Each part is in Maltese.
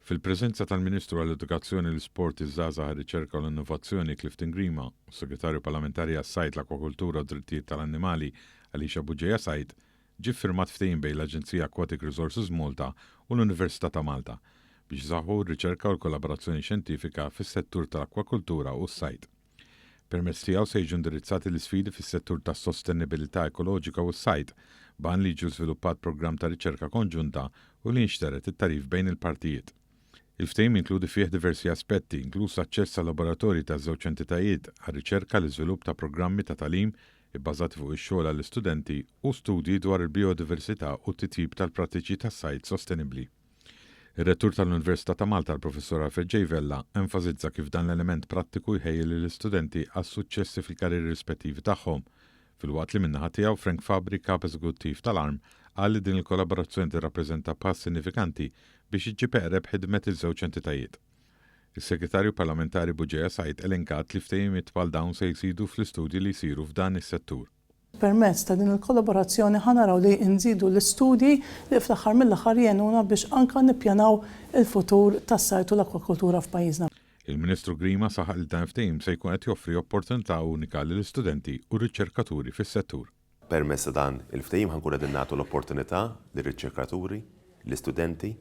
Fil-preżenza tal-Ministru għall-Edukazzjoni, l-Isport, iż-Żgħażagħ, ir-Riċerka u l-Innovazzjoni Clifton Grima u s-Segretarju Parlamentari għas-Sajd, l-Akwakultura u d-Drittijiet tal-Annimali Alicia Bugeja Said, ġie ffirmat ftehim bejn l-Aġenzija Aquatic Resources Malta u l-Università ta' Malta biex isaħħu r-riċerka u l-kollaborazzjoni xjentifika fis-settur tal-akkwakultura u s-sajd. Permezz tiegħu se jiġu indirizzati l-isfidi fis-settur tas-sostenibilità ekoloġika u s-sajd, b'għan li jiġu żviluppat programm ta' riċerka konġunta u li jinxtered it-tagħrif bejn il-partijiet. Il-ftehim jinkludi fih diversi aspetti, inkluż l-aċċess għal-laboratorji taż-żewġ entitajiet għar-riċerka, l-iżvilupp ta' programmi ta' tagħlim ibbażati fuq ix-xogħol għall-istudenti u studji dwar il-bijodiversità u t-titjib tal-prattiċi tas-sajd sostenibbli. Ir-Rettur tal-Università ta' Malta, l-Professur Alfred J. Vella, enfasizza kif dan l-element prattiku jħejji lill-istudenti għas-suċċessi fil-karrieri rispettivi tagħhom, filwaqt li min-naħa tiegħu Frank Fabri, Kap Eżekuttiv tal-ARM, qal li din il-kollaborazzjoni tirrappreżenta pass sinifikanti biex iġġib eqreb ħidmet iż-żewġ entitajiet. Is-Segretarju Parlamentari Bugeja Said elenkat li ftehimiet bħal dawn se jżidu fl-istudji li jsiru f'dan is-settur. Permezz ta' din il-kollaborazzjoni ħa naraw li nżidu l-istudji li fl-aħħar mill-aħħar jgħinuna biex anke nippjanaw il-futur tas-sajd u l-akwakultura f'pajjiżna. Il-Ministru Grima saħaq li dan il-ftehim se jkun qed joffri opportunità unika lill-istudenti u r-riċerkaturi fis-settur. Permezz ta' dan il-ftehim ħa nkunu qegħdin nagħtu l-opportunità lir-riċerkaturi, l-istudenti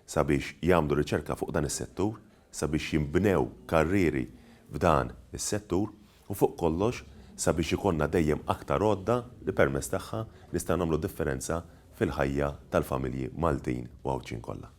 sabiex jagħmlu riċerka fuq dan is-settur, sabiex jinbnew karrieri f'dan is-settur u fuq kollox sabiex ikollna dejjem aktar għodda li permezz tagħha nistgħu nagħmlu differenza fil-ħajja tal-familji Maltin u Għawdxin kollha.